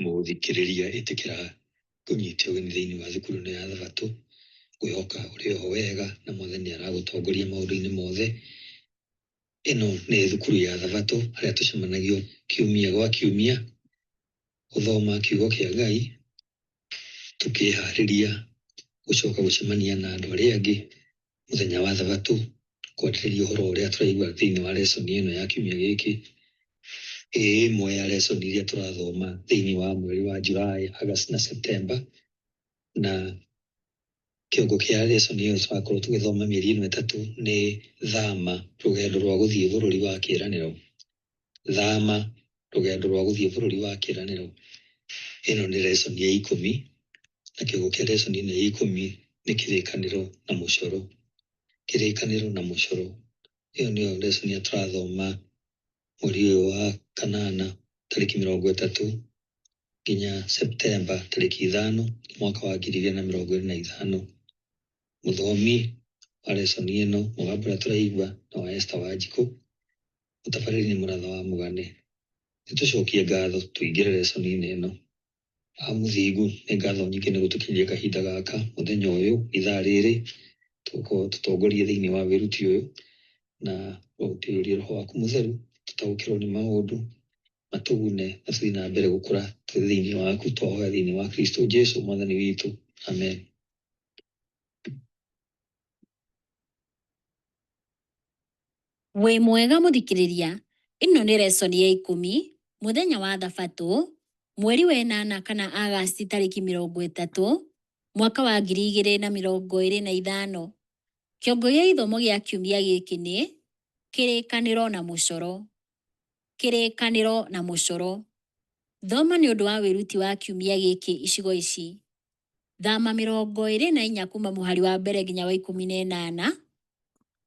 Mũthikĩrĩria ĩtĩkĩra ngũnyite ũgeni thĩinĩ wa thukuru ĩno ya Thabatũ. Ngwĩhoka ũrĩ oho wega na Mwathani aragũtongoria maũndũ-inĩ mothe. Ĩno nĩ thukuru ya Thabatũ harĩa tũcemanagio kiumia gwa kiumia gũthoma kiugo kĩa Ngai, tũkĩharĩria gũcoka gũcemania na andũ arĩa angĩ mũthenya wa Thabatũ kwarĩrĩria ũhoro ũrĩa tũraigua thĩinĩ wa lesson ĩno ya kiumia gĩkĩ. Ĩ ĩmwe ya lesson iria tũrathoma thĩinĩ wa mweri wa July, August na September, na kĩongo kĩa lesson ĩyo tũrakorwo tũgĩthoma mĩeri ĩno ĩtatũ nĩ thama rũgendo rwa gũthiĩ bũrũri wa kĩĩranĩro. Thama rũgendo rwa gũthiĩ bũrũri wa kĩĩranĩro. Ĩno nĩ lesson ya ikũmi, na kĩongo kĩa lesson ĩno ya ikũmi nĩ kĩrĩkanĩro na mũcoro. Kĩrĩkanĩro na mũcoro. Ĩyo nĩyo lesson ĩrĩa tũrathoma mweri ũyũ wa kanana tarĩki 30 nginya Septemba tarĩki 5 mwaka wa 2025. Mũthomi wa lesson ĩno mũgambo ũrĩa tũraigua nĩ wa Esther Wanjikũ, mũtabarĩri nĩ Mũratha wa Mũgane. Nĩtũcokie ngatho tũingĩre lesson-inĩ ĩno. Baba Mũthingu, nĩ ngatho nyingĩ nĩ gũtũkinyia kahinda gaka mũthenya ũyũ ithaa rĩrĩ tũgũkorwo tũtongorie thĩinĩ wa wĩruti ũyũ na ũtũiyũrie roho waku mũtheru tũtaũkĩrwo nĩ maũndũ matũgune na tũthiĩ na mbere gũkũra twĩ thĩinĩ waku twahoya thĩinĩ wa Kristo Jesu mwathani witũ, amen. Wĩ mwega mũthikĩrĩria, ĩno nĩ lesson ya ikũmi, mũthenya wa thabatũ, mweri wa ĩnana kana Agasti tarĩki 30, mwaka wa 2025. Kĩongo gĩa gĩthomo gĩa kiumia gĩkĩ nĩ, Kĩrĩkanĩro na mũcoro. Kĩrĩkanĩro na mũcoro. Thoma nĩ ũndũ wa wĩruti wa kiumia gĩkĩ icigo ici. Thama 24 kuma mũhari wa mbere nginya wa 18,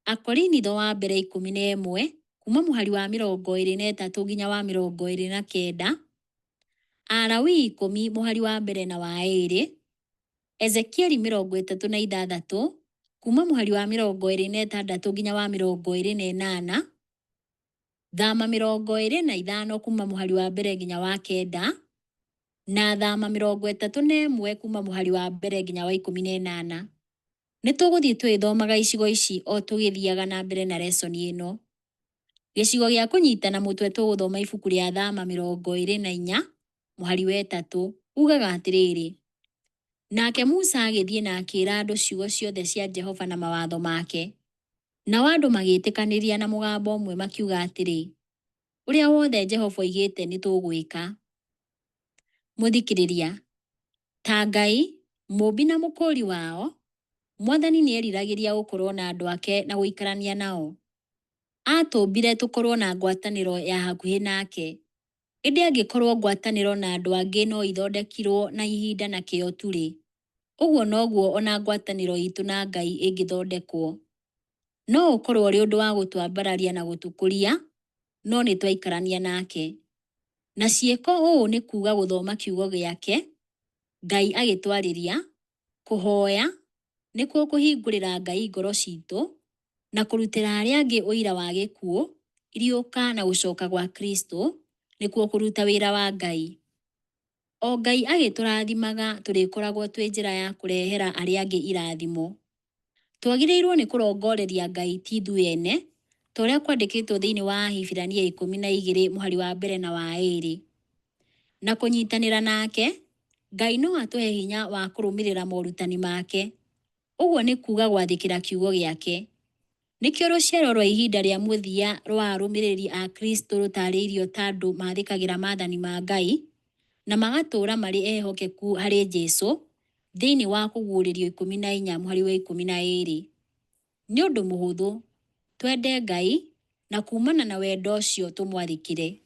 Akorinitho wa mbere 11 kuma mũhari wa 23 nginya wa 29, Alawii 10 mũhari wa mbere na wa ĩrĩ, Ezekieli 36 kuma mũhari wa 26 nginya wa 28, Thama 25 kuma mũhari wa mbere nginya wa kenda, na Thama 31 kuma mũhari wa mbere nginya wa 18. Nĩ tũgũthiĩ tũgĩthomaga icigo ici o tũgĩthiaga na mbere na lesson ĩno. Gĩcigo gĩa kũnyitana mũtwe tũgũthoma ibuku rĩa Thama 24 mũhari wa ĩtatũ ugaga atĩrĩrĩ, Nake Musa agĩthiĩ na akĩĩra andũ ciugo ciothe cia Jehova na mawatho make. Nao andũ magĩĩtĩkanĩria na mũgambo ũmwe makiuga atĩrĩ, Ũrĩa wothe Jehova oigĩte nĩtũgwĩka. Mũthikĩrĩria, ta Ngai, Mũũmbi na Mũkũũri wao, Mwathani nĩeriragĩria gũkorwo na andũ ake na gũikarania nao. Aatũmbire tũkorwo na ngwatanĩro ya hakuhĩ nake. Ĩndĩ angĩkorwo ngwatanĩro na andũ angĩ no ithondekirwo na ihinda na kĩyo tu-rĩ, ũguo noguo o na ngwatanĩro itũ na Ngai ĩngĩthondekwo. No ũkorwo ũrĩ ũndũ wa gũtwambararia na gũtũkũria, no nĩ twaikarania nake. Na ciĩko ũũ nĩ kuuga gũthoma kiugo gĩake, Ngai agĩtwarĩria, kũhoya, nĩkuo kũhingũrĩra Ngai ngoro citũ, na kũrutĩra arĩa angĩ ũira wa gĩkuũ, iriũka na gũcoka gwa Kristo, nĩkuo kũruta wĩra wa Ngai. O Ngai agĩtũrathimaga tũrĩkoragwo twĩ njĩra ya kũrehera arĩa angĩ irathimo. Twagĩrĩirwo nĩ kũrongoreria Ngai ti ithuĩ ene, ta ũrĩa kwandĩkĩtwo thĩinĩ wa Ahibirania 12 mũhari wa mbere na wa ĩrĩ. Na kũnyitanĩra nake, Ngai no atũhe hinya wa kũrũmĩrĩra morutani make. Ũguo nĩ kuuga gwathĩkĩra kiugo gĩake. Nĩkĩo rũciaro rwa ihinda rĩa mũthia rwa arũmĩrĩri a Kristo rũtaarĩirio ta andũ mathĩkagĩra maathani ma Ngai na magatũũra marĩ ehokeku harĩ Jesu thĩinĩ wa Kũguũrĩrio 14 mũhari wa 12. Nĩ ũndũ mũhũthũ twende Ngai na kuumana na wendo ũcio tũmwathĩkĩre.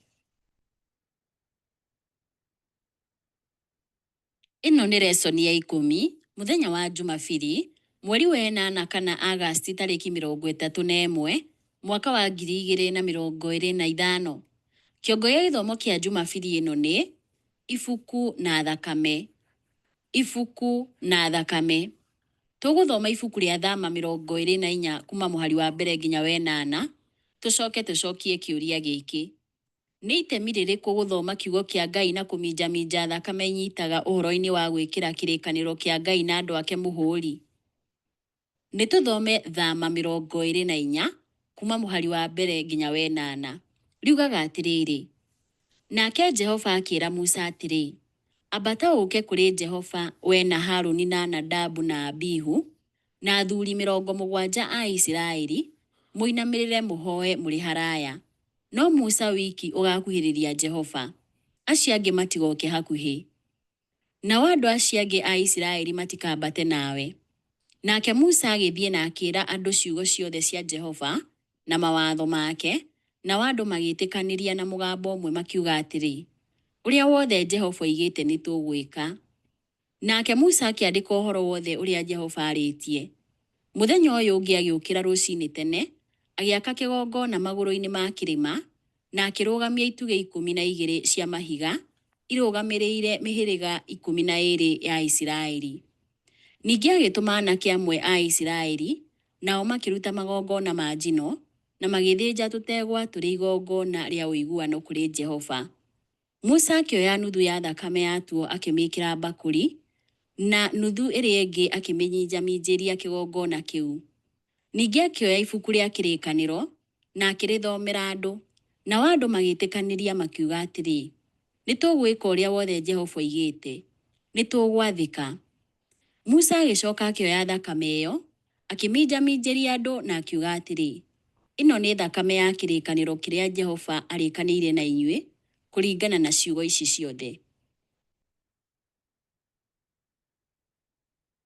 Ĩno nĩ lesson ya ikũmi, mũthenya wa Jumabiri, mweri wa ĩnana kana Agasti tarĩki 31, mwaka wa 2025. Kĩongo gĩa gĩthomo kĩa Jumabiri ĩno nĩ, Ibuku na Thakame. Ibuku na Thakame. Tũgũthoma ibuku rĩa Thama 24 kuma mũhari wa mbere nginya wa ĩnana, tũcoke tũcokie kĩũria gĩkĩ. Nĩ itemi rĩrĩkũ gũthoma kiugo kĩa Ngai na kũminjaminja thakame inyitaga ũhoro-inĩ wa gwĩkĩra kĩrĩkanĩro kĩa Ngai na andũ ake mũhũri? Nĩ tũthome Thama 24 kuma mũhari wa mbere nginya wenana. Riugaga atĩrĩrĩ, Nake Jehova akĩra Musa atĩrĩ, Ambata ũũke kũrĩ Jehova, wee na Haruni na Nadabu na Abihu, na athuri 70 a Isiraeli, mũinamĩrĩre mũhoe mũrĩ haraya. No Musa wiki ũgaakuhĩrĩria Jehova, acio angĩ matigoke hakuhĩ. Nao andũ acio angĩ a Isiraeli matikambate nawe. Nake Musa agĩthiĩ na akĩra andũ ciugo ciothe cia Jehova na mawatho make, nao andũ magĩtĩkanĩria na mũgambo ũmwe makiuga atĩrĩ, Ũrĩa wothe Jehova oigĩte nĩtũgwĩka. Nake Musa akĩandĩka ũhoro wothe ũrĩa Jehova aarĩtie. Mũthenya ũyũ ũngĩ agĩũkĩra rũcinĩ tene, agĩaka kĩgongona magũrũ-inĩ ma kĩrĩma, na akĩrũgamia itugĩ 12 cia mahiga irũgamĩrĩire mĩhĩrĩga 12 ya Isiraeli. Ningĩ agĩtũma anake amwe a Isiraeli, nao makĩruta magongona ma njino, na magĩthĩnja tũtegwa tũrĩ igongona rĩa ũiguano kũrĩ Jehova. Musa akĩoya nuthu ya thakame yatuo akĩmĩĩkĩra mbakũri, na nuthu ĩrĩa ĩngĩ akĩmĩminjaminjĩria kĩgongona kĩu. Ningĩ akĩoya ibuku rĩa kĩrĩkanĩro na akĩrĩthomera andũ. Nao andũ magĩtĩkanĩria makiuga atĩrĩ, Nĩtũgwĩka ũrĩa wothe Jehova oigĩte. Nĩtũgwathĩka. Musa agĩcoka akĩoya thakame ĩyo, akĩminjaminjĩria andũ na akiuga atĩrĩ, Ĩno nĩ thakame ya kĩrĩkanĩro kĩrĩa Jehova arĩkanĩire na inyuĩ kũringana na ciugo ici ciothe.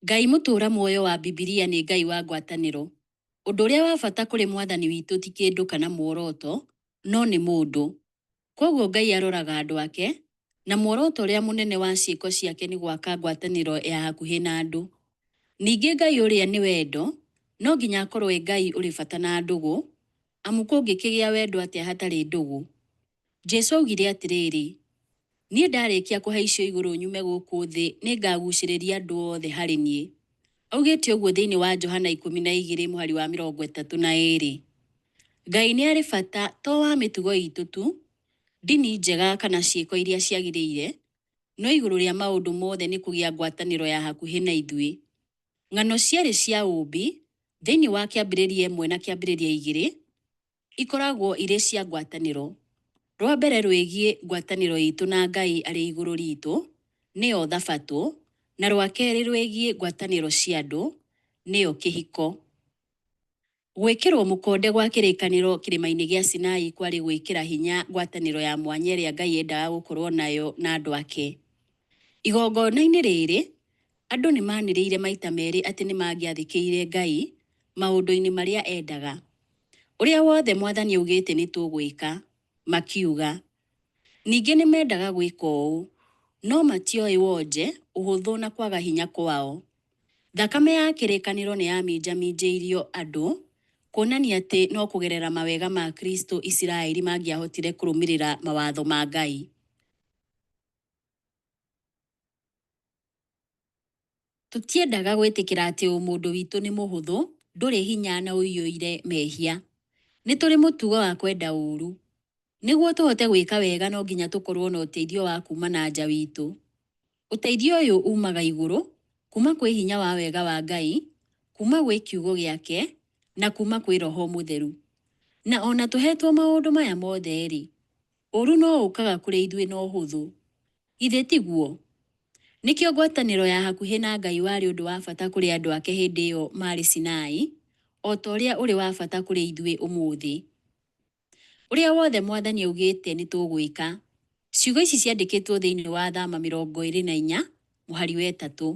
Ngai mũtũũra muoyo wa Bibilia nĩ Ngai wa ngwatanĩro. Ũndũ ũrĩa wa bata kũrĩ Mwathani witũ ti kĩndũ kana muoroto, no nĩ mũndũ. Kwoguo Ngai aroraga andũ ake, na muoroto ũrĩa mũnene wa ciĩko ciake nĩ gwaka ngwatanĩro ya hakuhĩ na andũ. Ningĩ Ngai ũrĩa nĩ wendo, no nginya akorwo e Ngai ũrĩ bata na ndũgũ, amu kũngĩkĩgĩa wendo atĩa hatarĩ ndũgũ? Jesu augire atĩrĩrĩ, Niĩ ndarĩkia kũhaicio igũrũ nyume gũkũ thĩ nĩngagucĩrĩria andũ othe harĩ niĩ. Augĩte ũguo thĩinĩ wa Johana 12 mũhari wa 32. Ngai nĩ arĩ bata to wa mĩtugo itũ tu, ndini njega kana ciĩko iria ciagĩrĩire, no igũrũ rĩa maũndũ mothe nĩ kũgĩa ngwatanĩro ya hakuhĩ na ithuĩ. Ng'ano cierĩ cia ũũmbi, thĩinĩ wa Kĩambĩrĩria ĩmwe na Kĩambĩrĩria igĩrĩ, ikoragwo irĩ cia ngwatanĩro. Rwa mbere rwĩgiĩ ngwatanĩro itũ na Ngai arĩ igũrũ ritũ, nĩyo Thabatũ, na rwa kerĩ rwĩgiĩ ngwatanĩro cia andũ, nĩyo kĩhiko. Gwĩkĩrwo mũkonde gwa kĩrĩkanĩro kĩrĩma-inĩ gĩa Sinai kwarĩ gwĩkĩra hinya ngwatanĩro ya mwanya ĩrĩa Ngai endaga gũkorwo nayo na andũ ake. Igongona-inĩ rĩrĩ, andũ nĩ maanĩrĩire maita merĩ atĩ nĩ mangĩathĩkĩire Ngai maũndũ-inĩ marĩa endaga. Ũrĩa wothe Mwathani augĩte nĩtũgwĩka, makiuga. Ningĩ nĩ mendaga gwĩka ũũ, no matioĩ wonje, ũhũthũ na kwaga hinya kwao. Thakame ya kĩrĩkanĩro nĩ yaminjaminjĩirio andũ, kuonania atĩ no kũgerera mawega ma Kristo Isiraeli mangĩahotire kũrũmĩrĩra mawatho ma Ngai. Tũtiendaga gwĩtĩkĩra atĩ ũmũndũ witũ nĩ mũhũthũ, ndũrĩ hinya na ũiyũire mehia. Nĩ tũrĩ mũtugo wa kwenda ũũru. Nĩguo tũhote gwĩka wega no nginya tũkorwo na ũteithio wa kuuma na nja witũ. Ũteithio ũyũ uumaga igũrũ, kuuma kwĩ hinya wa wega wa Ngai, kuuma gwĩ kiugo gĩake, na kuuma kwĩ Roho Mũtheru. Na o na tũheetwo maũndũ maya mothe-rĩ, ũũru no ũkaga kũrĩ ithuĩ na ũhũthũ. Githĩ tiguo? Nĩkĩo ngwatanĩro ya hakuhĩ na Ngai warĩ ũndũ wa bata kũrĩ andũ ake hĩndĩ ĩyo maarĩ Sinai, o ta ũrĩa ũrĩ wa bata kũrĩ ithuĩ ũmũthĩ. Ũrĩa wothe Mwathani augĩte nĩtũgwĩka. Ciugo ici ciandĩkĩtwo thĩinĩ wa Thama 24 mũhari wa ĩtatũ.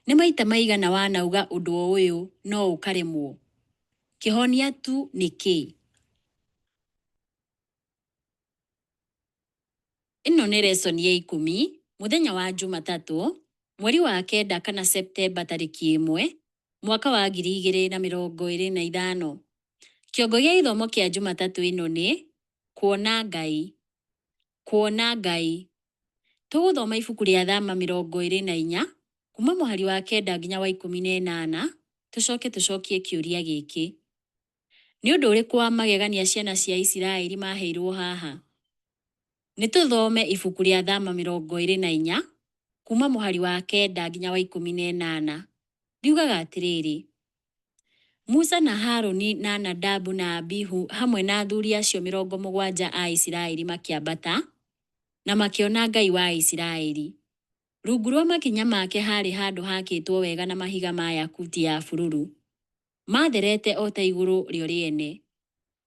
Nĩ maita maigana wanauga ũndũ o ũyũ no ũkaremwo? Kĩhonia tu nĩ kĩĩ? Ĩno nĩ lesson ya ikũmi, mũthenya wa Jumatatũ, mweri wa kenda kana Septemba tarĩki ĩmwe, mwaka wa 2025. Kĩongo gĩa gĩthomo kĩa Jumatatũ ĩno nĩ, Kuona Ngai. Kuona Ngai. Tũgũthoma ibuku rĩa Thama 24, kuma mũhari wa kenda nginya wa 18, tũcoke tũcokie kĩũria gĩkĩ. Nĩ ũndũ ũrĩkũ wa magegania ciana cia Isiraeli maheirwo haha? Nĩ tũthome ibuku rĩa Thama 24, kuuma mũhari wa 9 nginya wa 18. Riugaga atĩrĩrĩ, Musa na Haruni na Nadabu na Abihu hamwe na athuri acio 70 a Isiraeli makĩambata na makĩona Ngai wa Isiraeli. Rungu rwa makinya make haarĩ handũ haakĩtwo wega na mahiga ma yakuti ya bururu, maatherete o ta igũrũ rĩo rĩene.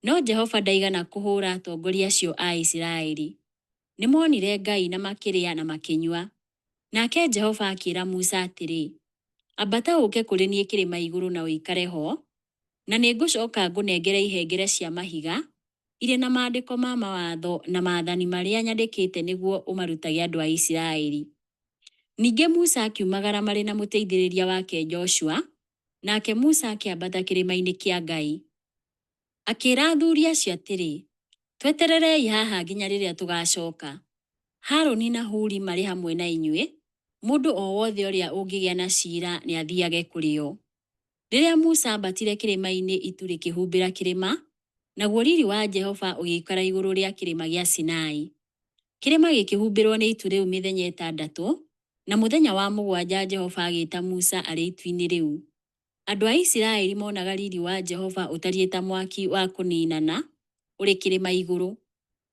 No Jehova ndaigana kũhũũra atongoria acio a Isiraeli. Nĩmoonire Ngai na makĩrĩa na makĩnyua. Nake Jehova akĩĩra Musa atĩrĩ, Ambata ũũke kũrĩ niĩ kĩrĩma igũrũ na ũikare ho, na nĩngũcooka ngũnengere ihengere cia mahiga irĩ na maandĩko ma mawatho na maathani marĩa nyandĩkĩte nĩguo ũmarutage andũ a Isiraeli. Ningĩ Musa akiumagara marĩ na mũteithĩrĩria wake Joshua, nake Musa akĩambata kĩrĩma-inĩ kĩa Ngai. Akĩĩra athuuri acio atĩrĩ, Twetererei haha nginya rĩrĩa tũgaacooka. Harũni na Huri marĩ hamwe na inyuĩ, mũndũ o wothe ũrĩa ũngĩgĩa na ciira nĩathiiage kũrĩ o. Rĩrĩa Musa aambatire kĩrĩma-inĩ, itu rĩkĩhumbĩra kĩrĩma, naguo riiri wa Jehova ũgĩikara igũrũ rĩa Kĩrĩma gĩa Sinai. Kĩrĩma gĩkĩhumbĩrwo nĩ itu rĩu mĩthenya ĩtandatũ, na mũthenya wa mũgwanja Jehova agĩĩta Musa arĩ itu-inĩ rĩu. Andũ a Isiraeli moonaga riiri wa Jehova ũtariĩ ta mwaki wa kũniinana ũrĩ kĩrĩma igũrũ.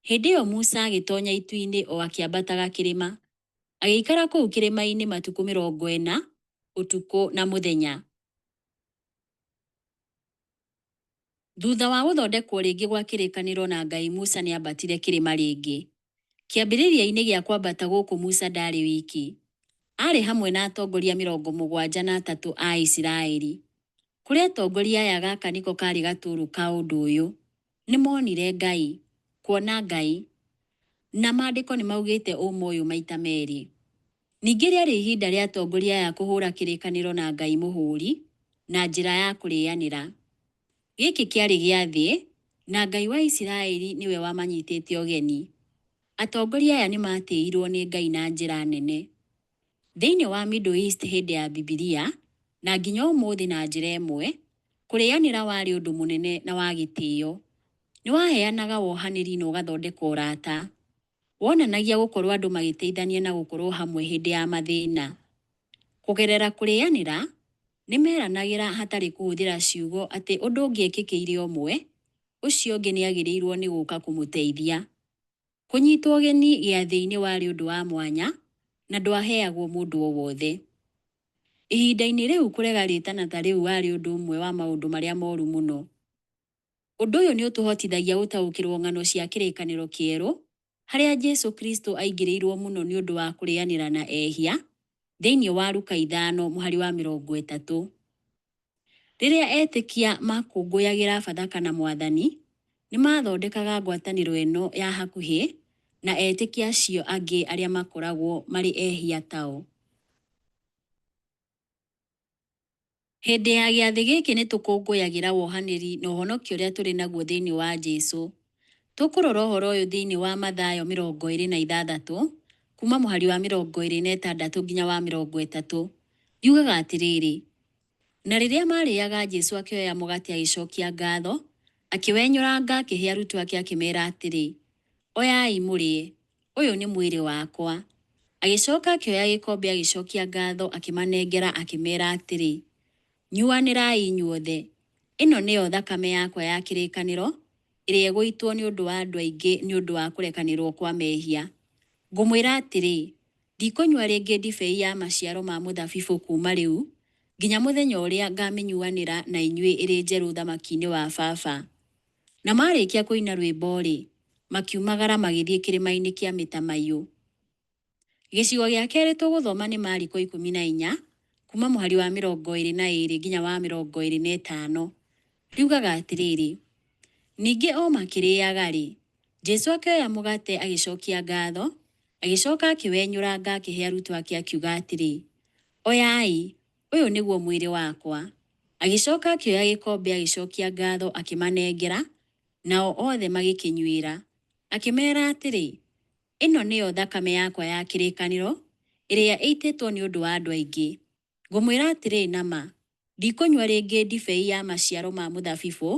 Hĩndĩ ĩyo Musa agĩtoonya itu-inĩ o akĩambataga kĩrĩma. Agĩikara kũu kĩrĩma-inĩ matukũ 40, ũtukũ na mũthenya. Thutha wa gũthondekwo rĩngĩ gwa kĩrĩkanĩro na Ngai Musa nĩambatire kĩrĩma rĩngĩ. Kĩambĩrĩria-inĩ gĩa kwambata gũkũ Musa ndaarĩ wiki. Aarĩ hamwe na atongoria 73 a Isiraeli. Kũrĩ atongoria aya gaka nĩko kaarĩ gatũũrũ ka ũndũ ũyũ. Nĩmonire Ngai. Kuona Ngai. Na maandĩko nĩmaugĩte ũma ũyũ maita merĩ. Ningĩ rĩarĩ ihinda rĩa atongoria aya kũhũũra kĩrĩkanĩro na Ngai mũhũũri na njĩra ya kũrĩanĩra. Gĩkĩ kĩarĩ gĩathĩ, na Ngai wa Isiraeli nĩwe wamanyitĩte ũgeni. Atongoria aya nĩmatĩĩirwo nĩ Ngai na njĩra nene. Thĩinĩ wa Middle East hĩndĩ ya Bibilia, na nginya ũmũthĩ na njĩra ĩmwe, kũrĩanĩra warĩ ũndũ mũnene na wa gĩtĩo. Nĩwaheanaga wohanĩri na ũgathondeka ũrata. Wonanagia gũkorwo andũ magĩteithania na gũkorwo hamwe hĩndĩ ya mathĩna. Kũgerera kũrĩanĩra, nĩmeranagĩra hatarĩ kũhũthĩra ciugo atĩ ũndũ ũngĩekĩkĩire ũmwe, ũcio ũngĩ nĩagĩrĩirwo nĩ gũũka kũmũteithia. Kũnyitwo ũgeni gĩathĩ-inĩ warĩ ũndũ wa mwanya na ndwaheagwo mũndũ o wothe. Ihinda-inĩ rĩu kũrega rĩtana ta rĩu warĩ ũndũ ũmwe wa maũndũ marĩa moru mũno. Ũndũ ũyũ nĩũtũhotithagia gũtaũkĩrwo ng'ano cia Kĩrĩkanĩro Kĩerũ, harĩa Jesu Kristo aingĩrĩirwo mũno nĩ ũndũ wa kũrĩanĩra na ehia, thĩinĩ wa Luka 5 mũhari wa 30. Rĩrĩa etĩkia makũngũyagĩra Bathaka na Mwathani, nĩmathondekaga ngwatanĩro ĩno ya hakuhĩ na etĩkia acio angĩ arĩa makoragwo marĩ ehia tao. Hĩndĩ ya gĩathĩ gĩkĩ nĩtũkũngũyagĩra wohanĩri na ũhonokio ũrĩa tũrĩ naguo thĩinĩ wa Jesu. Tũkũrora ũhoro ũyũ thĩinĩ wa Mathayo 26, kuuma mũhari wa 26 nginya wa 30. Yugaga atĩrĩrĩ, Na rĩrĩa maarĩĩaga Jesũ akĩoya mũgate agĩcookia ngaatho, akĩwenyũranga akĩhe arutwo ake akĩmeera atĩrĩ, Oyai mũrĩe, ũyũ nĩ mwĩrĩ wakwa. Agĩcooka akĩoya gĩkombe agĩcookia ngaatho akĩmanengera akĩmeera atĩrĩ, Nyuanĩrai inyuothe. Ĩno nĩyo thakame yakwa ya kĩrĩkanĩro, ĩrĩa ĩgũitwo nĩ ũndũ wa andũ aingĩ nĩ ũndũ wa kũrekanĩrwo kwa mehia. Ngũmwĩra atĩrĩ, ndikũnyua rĩngĩ ndibei ya maciaro ma mũthabibũ kuuma rĩu nginya mũthenya ũrĩa ngaamĩnyuanĩra na inyuĩ ĩrĩ njerũ ũthamaki-inĩ wa Baba. Na maarĩkia kũina rwĩmbo-rĩ, makiumagara magĩthiĩ kĩrĩma-inĩ kĩa Mĩtamaiyũ. Gĩcigo gĩa kerĩ tũgũthoma nĩ Mariko 14, kuuma mũhari wa 22 nginya wa 25. Riugaga atĩrĩrĩ, Ningĩ o makĩrĩaga-rĩ, Jesu akĩoya mũgate agĩcokia ngatho, agĩcoka akĩwenyũranga akĩhe arutwo ake akiuga atĩrĩ, Oyai, ũyũ nĩguo mwĩrĩ wakwa. Agĩcoka akĩoya gĩkombe agĩcokia ngatho akĩmanengera, nao othe magĩkĩnyuĩra. Akĩmeera atĩrĩ, Ĩno nĩyo thakame yakwa ya kĩrĩkanĩro, ĩrĩa ĩitĩtwo nĩ ũndũ wa andũ aingĩ. Ngũmwĩra atĩrĩ na ma, ndikũnyua rĩngĩ ndibei ya maciaro ma mũthabibũ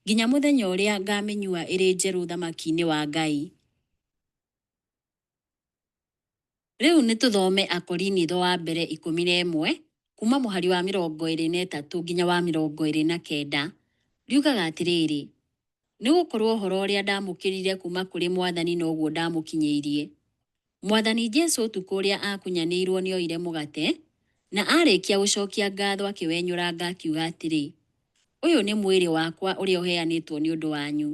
nginya mũthenya ũrĩa ngaamĩnyua ĩrĩ njerũ ũthamaki-inĩ wa Ngai. Rĩu nĩ tũthome Akorinitho wa mbere 11, kuuma mũhari wa 23 nginya wa 29. Riugaga atĩrĩrĩ, Nĩ gũkorũo ũhoro ũrĩa ndaamũkĩrire kuuma kũrĩ Mwathani noguo ndamũkinyĩirie, Mwathani Jesu ũtukũ ũrĩa aakunyanĩirũo nĩoire mũgate, na aarĩkia gũcokia ngatho akĩwenyũranga akiuga atĩrĩ, 'Ũyũ nĩ mwĩrĩ wakwa ũrĩa ũheanĩtwo nĩ ũndũ wanyu.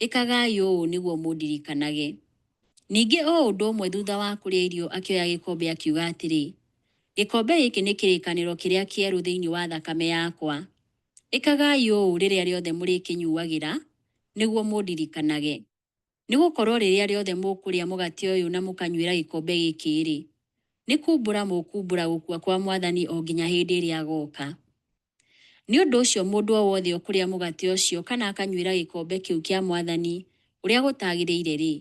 Ĩkagai ũũ nĩguo mũndirikanage. Ningĩ o ũndũ ũmwe thutha wa kũrĩa irio akĩoya gĩkombe akiuga atĩrĩ, 'Gĩkombe gĩkĩ nĩ kĩrĩkanĩro kĩrĩa kĩerũ thĩinĩ wa thakame yakwa. Ĩkagai ũũ rĩrĩa rĩothe mũrĩkĩnyuagĩra, nĩguo mũndirikanage. Nĩ gũkorũo rĩrĩa rĩothe mũkũrĩa mũgate ũyũ na mũkanyuĩra gĩkombe gĩkĩ-rĩ, nĩ kumbũra mũkumbũra gũkua kwa Mwathani o nginya hĩndĩ ĩrĩa agooka. Nĩ ũndũ ũcio mũndũ o wothe ũkũrĩa mũgate ũcio kana akanyuĩra gĩkombe kĩu kĩa Mwathani ũrĩa gũtagĩrĩire-rĩ,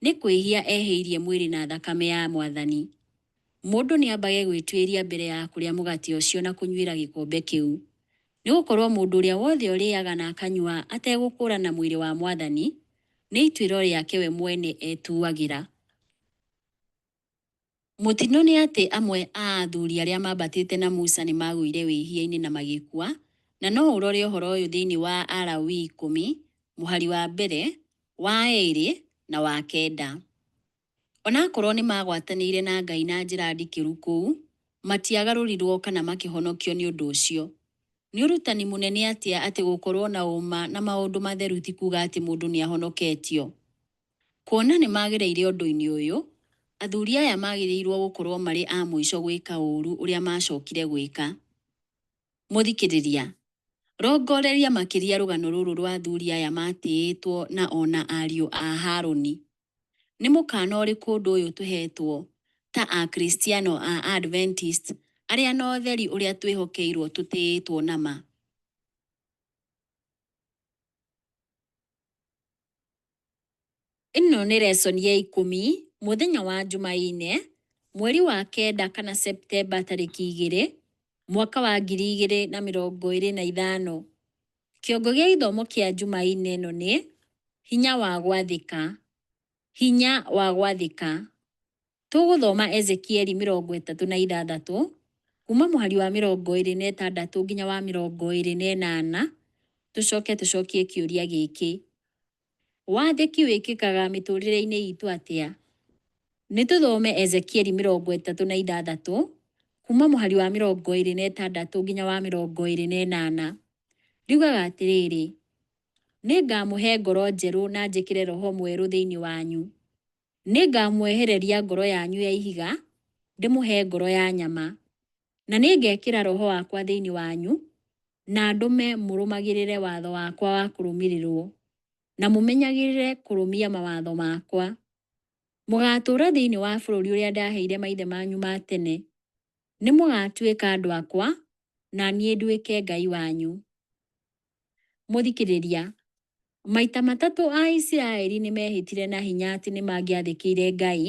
nĩ kwĩhia ehĩirie mwĩrĩ na thakame ya Mwathani. Mũndũ nĩambage gwĩtuĩria mbere ya kũrĩa mũgate ũcio na kũnyuĩra gĩkombe kĩu. Nĩ gũkorũo mũndũ ũrĩa wothe ũrĩaga na akanyua ategũkũũrana mwĩrĩ wa Mwathani, nĩ ituĩro rĩake we mwene etuagĩra. Mũtino nĩ atĩ amwe a athuri arĩa maambatĩte na Musa nĩ maagũire wĩhia-inĩ na magĩkua, na no ũrore ũhoro ũyũ thĩinĩ wa Alawii 10, mũhari wa mbere, wa ĩrĩ, na wa kenda. O na akorũo nĩ maagwatanĩire na Ngai na njĩra ndikĩru kũu, matiagarũrirũo kana makĩhonokio nĩ ũndũ ũcio. Nĩ ũrutani mũnene atĩa atĩ gũkorũo na ũũma na maũndũ matheru ti kuuga atĩ mũndũ nĩ ahonoketio. Kuona nĩ magereire ũndũ-inĩ ũyũ, athuri aya magĩrĩirũo gũkorũo marĩ a mũico gwĩka ũũru ũrĩa maacokire gwĩka. Mũthikĩrĩria, rongoreria makĩria rũgano rũrũ rwa athuri aya matĩĩtwo na o na ariũ a Haruni. Nĩ mũkaana ũrĩkũ ũndũ ũyũ tũheetwo ta Akristiano a Adventist arĩa na ũtheri ũrĩa twĩhokeirũo tũtĩĩtwo na ma? Ĩno nĩ lesson ya ikũmi, mũthenya wa Jumaine, mweri wa kenda kana Septemba tarĩki 2, mwaka wa 2025. Kĩongo gĩa gĩthomo kĩa Jumaine ĩno nĩ, Hinya wa gwathĩka. Hinya wa gwathĩka. Tũgũthoma Ezekieli 36, kuma mũhari wa 26 nginya wa 28, tũcoke tũcokie kĩũria gĩkĩ. Wathĩki wĩkĩkaga mĩtũrĩre-inĩ itũ atĩa? Nĩ tũthome Ezekieli 36, kuma mũhari wa 26 nginya wa 28. Riugaga atĩrĩrĩ, Nĩngamũhe ngoro njerũ na njĩkĩre roho mwerũ thĩinĩ wanyu. Nĩngamwehereria ngoro yanyu ya ihiga, ndĩmũhe ngoro ya nyama. Na nĩngekĩra roho wakwa thĩinĩ wanyu, na ndũme mũrũmagĩrĩre watho wakwa wa kũrũmĩrĩrwo, na mũmenyagĩrĩre kũrũmia mawatho makwa. Mũgaatũũra thĩinĩ wa bũrũri ũrĩa ndaheire maithe manyu ma tene. Nĩmũgatuĩka andũ akwa, na niĩ nduĩke Ngai wanyu. Mũthikĩrĩria, maita matatũ Aisiraeli nĩ meehĩtire na hinya atĩ nĩ mangĩathĩkĩire Ngai,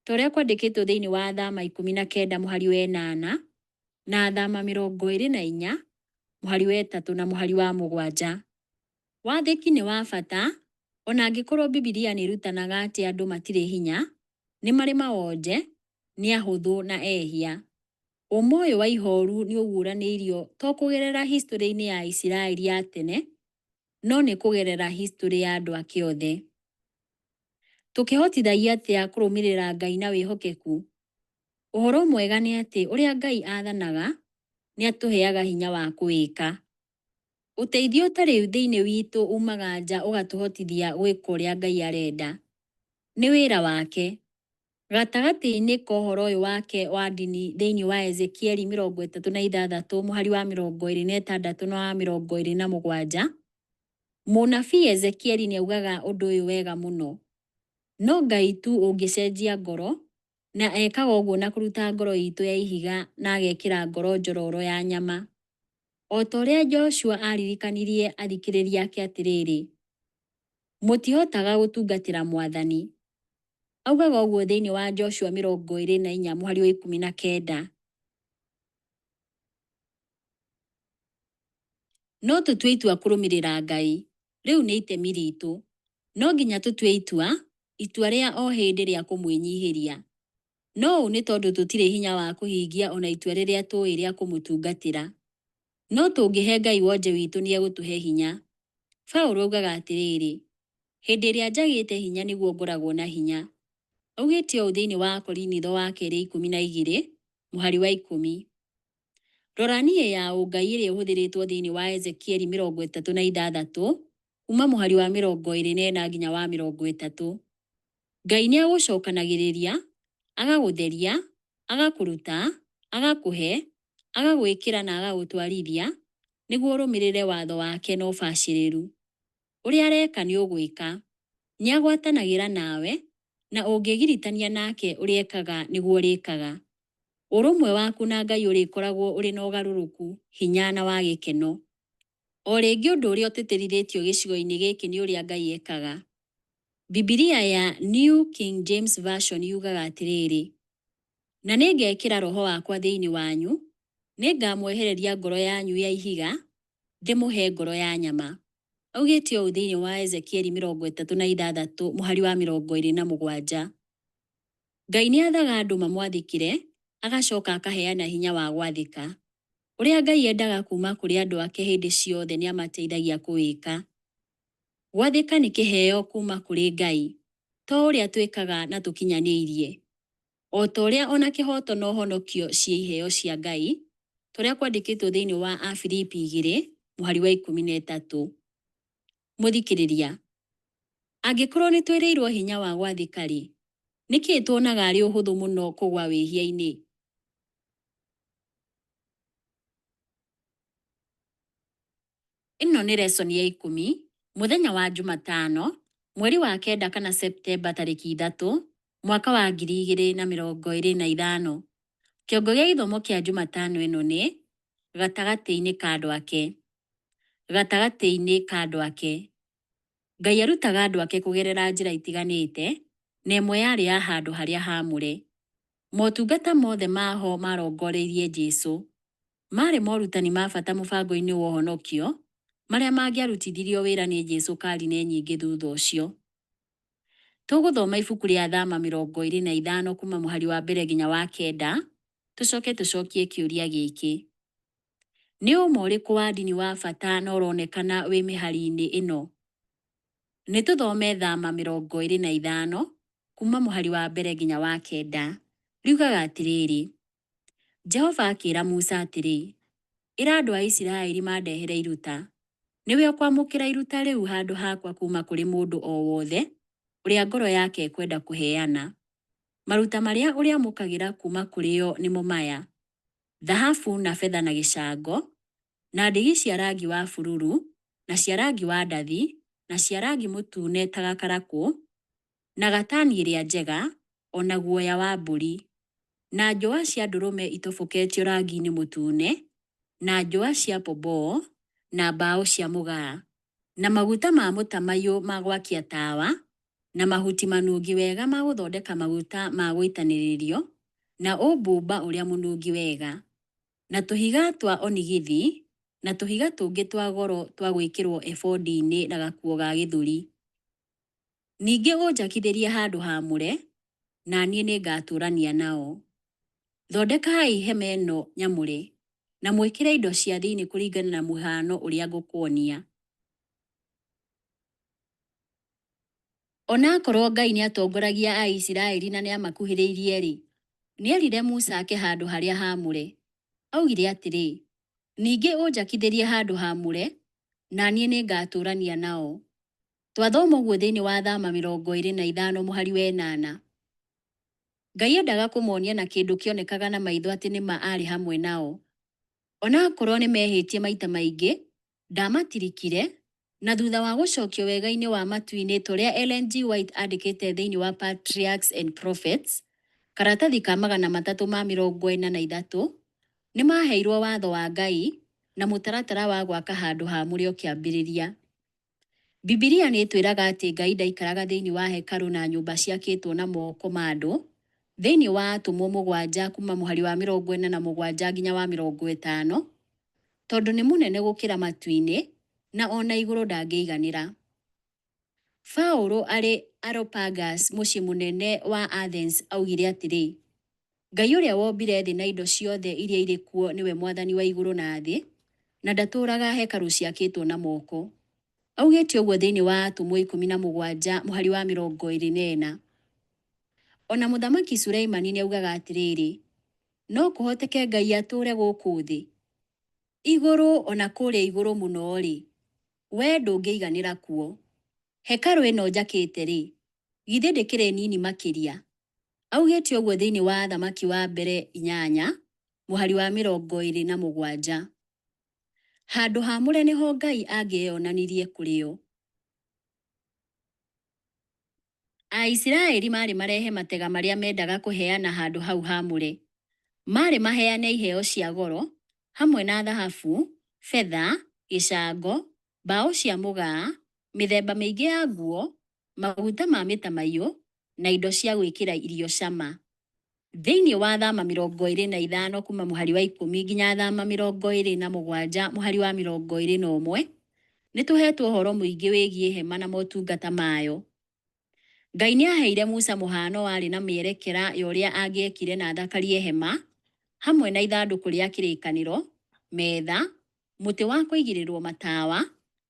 ta ũrĩa kwandĩkĩtwo thĩinĩ wa Thama 19 mũhari wa ĩnana, na Thama 24 mũhari wa ĩtatũ na mũhari wa mũgwanja. Wathĩki nĩ wa bata, o na angĩkorũo Bibilia nĩ ĩrutanaga atĩ andũ matirĩ hinya, nĩ marĩ mawonje, nĩ ahũthũ na ehia. Ũũma ũyũ wa ihooru nĩ ũguũranĩirio to kũgerera historĩ-inĩ ya Isiraeli ya tene, no nĩ kũgerera historĩ ya andũ ake othe. Tũkĩhotithagia atĩa kũrũmĩrĩra Ngai na wĩhokeku? Ũhoro mwega nĩ atĩ ũrĩa Ngai athanaga, nĩ atũheaga hinya wa kũwĩka. Ũteithio ũtarĩ thĩinĩ witũ umaga nja ũgatũhotithia gwĩka ũrĩa Ngai arenda. Nĩ wĩra wake. Gatagatĩ-inĩ ka ũhoro ũyũ wake wa ndini thĩinĩ wa Ezekieli 36 mũhari wa 26 na wa 27, mũnabii Ezekieli nĩaugaga ũndũ ũyũ wega mũno. No Ngai tu ũngĩcenjia ngoro, na ekaga ũguo na kũruta ngoro itũ ya ihiga na agekĩra ngoro njororo ya nyama. O ta ũrĩa Joshua aaririkanirie athikĩrĩria ake atĩrĩrĩ, Mũtihotaga gũtungatĩra Mwathani. Augaga ũguo thĩinĩ wa Joshua 24 mũhari wa 19. No tũtue itua kũrũmĩrĩra Ngai. Rĩu nĩ itemi ritũ. No nginya tũtue itua, itua rĩa o hĩndĩ rĩa kũmwĩnyihĩria. No ũũ nĩ tondũ tũtirĩ hinya wa kũhingia ona itua rĩrĩa tũĩ rĩa kũmũtungatĩra. No tũngĩhe Ngai wonje witũ nĩegũtũhe hinya. Paũlũ augaga atĩrĩrĩ, hĩndĩ ĩrĩa njagĩte hinya nĩguo ngoragwo na hinya. Augĩte ũũ thĩinĩ wa Akorinitho wa kerĩ 12, mũhari wa 10. Rora niĩ ya ũngai ĩrĩa ĩhũthĩrĩtwo thĩinĩ wa Ezekieli 36, kuma mũhari wa 24 nginya wa 30. Ngai nĩ agũcokanagĩrĩria, agagũtheria, agakũruta, agakũhe, agagwĩkĩra na agagũtwarithia nĩguo ũrũmĩrĩre watho wake na ũbacĩrĩru. Ũrĩa areka nĩ ũgwĩka. Nĩ agwatanagĩra nawe, na ũngĩgiritania nake ũrĩa ekaga nĩguo ũrĩkaga. Ũrũmwe waku na Ngai ũrĩkoragwo ũrĩ na ũgarũrũku, hinya na wa gĩkeno. O rĩngĩ ũndũ ũrĩa ũtĩtĩrithĩtio gĩcigo-inĩ gĩkĩ nĩ ũrĩa Ngai ekaga. Bibilia ya New King James Version yugaga atĩrĩrĩ, Na nĩngekĩra roho wakwa thĩinĩ wanyu, nĩngamwehereria ngoro yanyu ya ihiga, ndĩmũhe ngoro ya nyama. Augĩte ũũ thĩinĩ wa Ezekieli 36 mũhari wa 27. Ngai nĩ athaga andũ mamwathĩkĩre, agacoka akaheana hinya wa gwathĩka. Ũrĩa Ngai endaga kuuma kũrĩ andũ ake hĩndĩ ciothe nĩ amateithagia kũwĩka. Gwathĩka nĩ kĩheo kuuma kũrĩ Ngai, to ũrĩa twĩkaga na tũkinyanĩirie. O ta ũrĩa o na kĩhooto na ũhonokio ciĩ iheo cia Ngai, ta ũrĩa kwandĩkĩtwo thĩinĩ wa Afilipi 2, mũhari wa 13. Mũthikĩrĩria, angĩkorwo nĩ twĩrĩirwo hinya wa gwathĩka-rĩ, nĩkĩĩ tuonaga arĩ ũhũthũ mũno kũgwa wĩhia-inĩ? Ĩno nĩ lesson ya 10, mũthenya wa Jumatano, mweri wa kenda kana Septemba tarĩki 3, mwaka wa 2025. Kĩongo gĩa gĩthomo kĩa Jumatano ĩno nĩ gatagatĩ-inĩ ka andũ ake. Gatagatĩ-inĩ ka andũ ake. Ngai arutaga andũ ake kũgerera njĩra itiganĩte, na ĩmwe yarĩ ya handũ harĩa haamũre. Motungata mothe maho marongoreirie Jesu. Maarĩ morutani ma bata mũbango-inĩ wa ũhonokio, marĩa mangĩarutithirio wĩra nĩ Jesu karine nyingĩ thutha ũcio. Tũgũthoma ibuku rĩa Thama 25 kuma mũhari wa mbere nginya wa kenda, tũcoke tũcokie kĩũria gĩkĩ. Nĩ ũma ũrĩkũ wa ndini wa bata na ũronekana wĩ mĩhari-inĩ ĩno? Nĩ tũthome Thama 25 kuma mũhari wa mbere nginya wa kenda. Riugaga atĩrĩrĩ, Jehova akĩra Musa atĩrĩ, ĩra andũ a Isiraeli mandehere iruta. Nĩwe ũkwamũkĩra iruta rĩu handũ hakwa kuuma kũrĩ mũndũ o wothe ũrĩa ngoro yake ĩkwenda kũheana. Maruta marĩa ũrĩamũkagĩra kuuma kũrĩ o nĩmo maya: thahabu na betha na gĩcango, na ndigi cia rangi wa bururu, na cia rangi wa ndathi, na cia rangi mũtune ta gakarakũ, na gatani ĩrĩa njega, o na guoya wa mbũri, na njũa cia ndũrũme itoboketio rangi-inĩ mũtune, na njũa cia pomboo, na mbaũ cia mũgaa, na maguta ma mũtamaiyũ ma gwakia tawa, na mahuti manungi wega ma gũthondeka maguta ma gũitanĩrĩrio, na ũbumba ũrĩa mũnungi wega, na tũhiga twa onigithi, na tũhiga tũngĩ twa goro twa gwĩkĩrwo ebodi-inĩ na gakuo ga gĩthũri. Ningĩ ũnjakithĩrie handũ haamũre, na niĩ nĩngatũũrania nao. Thondekai hema ĩno nyamũre, na mwĩkĩre indo cia thĩinĩ kũringana na mũhaano ũrĩa ngũkuonia. O na akorwo Ngai nĩatongoragia Aisiraeli na nĩamakuhĩrĩirie-rĩ, nĩerire Musa ake handũ harĩa haamũre. Augire atĩrĩ, Ningĩ ũnjakithĩrie handũ haamũre, na niĩ nĩngatũũrania nao. Twathoma ũguo thĩinĩ wa Thama 25 mũhari wa ĩnana. Ngai endaga kũmonia na kĩndũ kĩonekaga na maitho atĩ nĩ ma aarĩ hamwe nao. O na akorwo nĩmehĩtie maita maingĩ, ndamatirikire, na thutha wa gũcokio wega-inĩ wa matu-inĩ ta ũrĩa Ellen G. White andĩkĩte thĩinĩ wa Patriarchs and Prophets, karatathi ka 343, nĩmaheirwo watho wa Ngai na mũtaratara wa gwaka handũ haamũre ũkĩambĩrĩria. Bibilia nĩ ĩtwĩraga atĩ Ngai ndaikaraga thĩinĩ wa hekarũ na nyũmba ciakĩtwo na moko ma andũ, thĩinĩ wa Atũmwo mũgwanja kuma mũhari wa 47 nginya wa 50, tondũ nĩ mũnene gũkĩra matu-inĩ, na o na igũrũ ndangĩiganĩra. Paũlũ arĩ Areopagus mũciĩ mũnene wa Athens augire atĩrĩ, Ngai ũrĩa wombire thĩ na indo ciothe iria irĩ kuo nĩwe Mwathani wa igũrũ na thĩ, na ndatũũraga hekarũ ciakĩtwo na moko. Augĩte ũguo thĩinĩ wa Atũmwo 17 mũhari wa 24. O na Mũthamaki Suleimani nĩ augaga atĩrĩrĩ, no kũhoteke Ngai atũũre gũkũ thĩ? Igũrũ o na kũrĩa igũrũ mũno-rĩ, wee ndũngĩiganĩra kuo. Hekarũ ĩno njakĩte-rĩ, githĩ ndĩkĩrĩ nini makĩria? Augĩte ũguo thĩinĩ wa Athamaki wa Mbere 8 mũhari wa 27. Handũ haamũre nĩho Ngai angĩeyonanirie kũrĩ o. Aisiraeli maarĩ marehe matega marĩa meendaga kũheana handũ hau haamũre. Maarĩ maheane iheo cia goro, hamwe na thahabu, betha, gĩcango, mbaũ cia mũgaa, mĩthemba mĩingĩ ya nguo, maguta ma mĩtamaiyũ, na indo cia gwĩkĩra irio cama. Thĩinĩ wa Thama 25 kuuma mũhari wa 10 nginya Thama 27 mũhari wa 21, nĩ tũheetwo ũhoro mũingĩ wĩgiĩ hema na motungata mayo. Ngai nĩ aaheire Musa mũhaano warĩ na mĩerekera ya ũrĩa angĩekire na athakarie hema, hamwe na ithandũkũ rĩa kĩrĩkanĩro, metha, mũtĩ wa kũigĩrĩrũo matawa,